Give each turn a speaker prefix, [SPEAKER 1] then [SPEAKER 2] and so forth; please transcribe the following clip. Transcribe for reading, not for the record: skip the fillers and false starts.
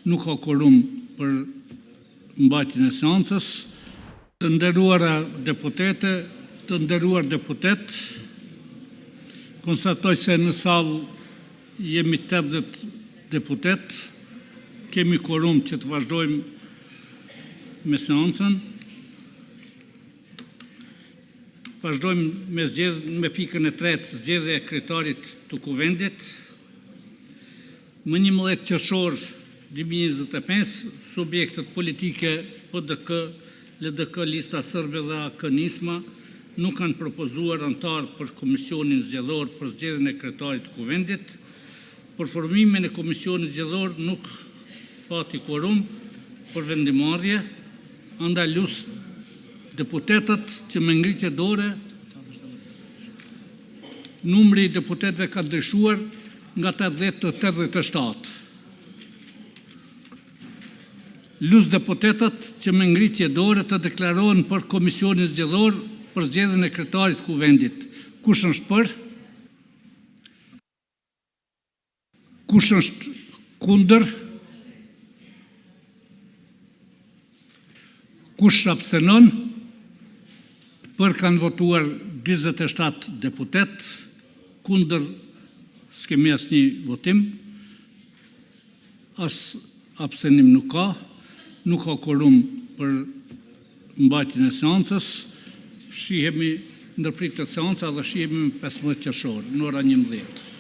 [SPEAKER 1] Nuk ka kuorum për mbajtjen e seancës. Të nderuara deputete, të nderuar deputetë, Konstatoj se në sallë jemi 80 deputetë, kemi kuorum që të vazhdojmë me seancën. Vazhdojmë me zgjedh me pikën e tretë, zgjedhja e kryetarit të Kuvendit. Më 11 qershor 2025, subjektet politike PDK, LDK, Lista Serbe dhe AAK Nisma nuk kanë propozuar anëtarë për Komisionin Zgjedhor për zgjedhjen e kryetarit të Kuvendit. Për formimin e Komisionit Zgjedhor nuk pati kuorum për vendimmarrje, andaj lus deputetët që me ngritje dore, numri i deputetëve ka ndryshuar nga 80 në 87. Lus deputetët që me ngritje dore të deklarohen për Komisionin Zgjedhor për zgjedhjen e kryetarit të Kuvendit. Kush është për? Kush është kundër? Kush abstenon? Për kanë votuar 47 deputetë, kundër s'kemi asnjë votim, as abstenim nuk ka. Nuk ka kuorum për mbajtjen e seancës. Shihemi, ndërpritet seanca dhe shihemi më 15 qershor, në ora 11.